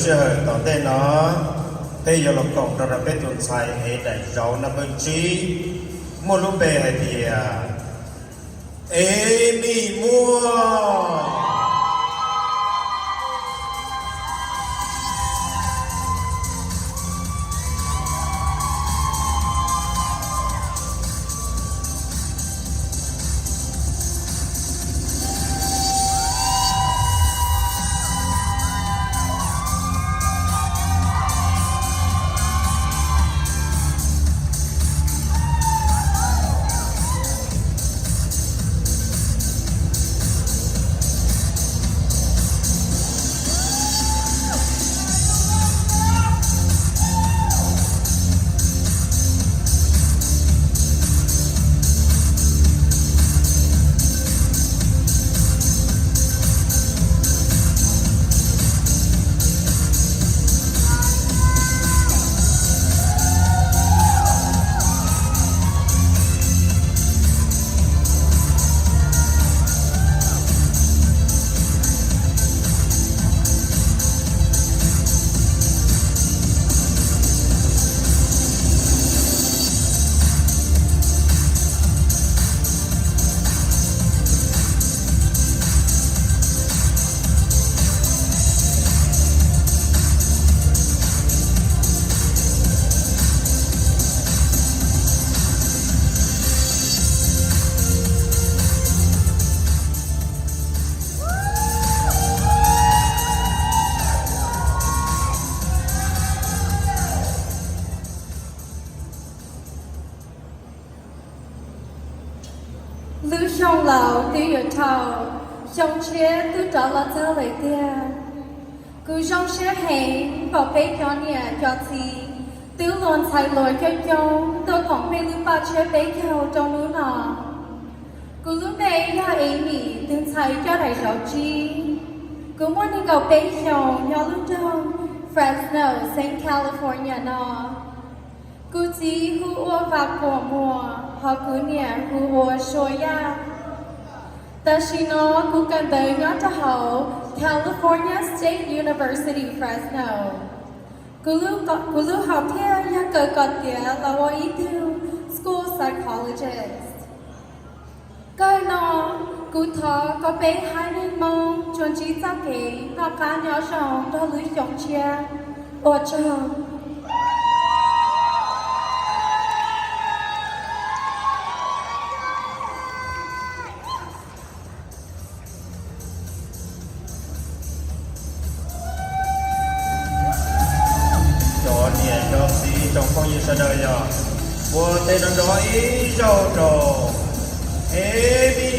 Sij hawm tom ntej no, peb yuav los koom rau rau peb tus ntxhais ev daim zauv no pawg tsib, muaj lub npe hais tias Emi Muaj. Lub xyoo laus twb yuav dhau, xyoo tshiab twb rov los txog lawm tiag. Kuv zoo siab heev pom peb cov niam cov txiv twb luag ntxhais hluas coob coob tuaj koom peb lub paj tshiab peb caug rau hnub no. Kuv lub npe yog Emi, tus ntxhais coj daim zauv tsib. Kuv muaj nees nkaum peb xyoos, nyob lub nroog Fresno, xeev California no. Kuv txiv hu ua Vam Kuam Muas, hos kuv niam hu ua Sua Yaj. Tam sim no kuv kawm ntawv nyob rau hauv California State University, Fresno. Kuv lub hom phiaj yog kawm kom tiav los ua ib tug school psychologist. Kawg no, kuv thov kom peb haiv neeg Hmoob tsuas ntsib txoj kev noj qab nyob zoo nrog lub xyoo tshiab. Ua tsaug. Cov niam cov txiv tsoom phooj ywg sawv daws, yog ua tes nrov nrov ib zaug rau Emi.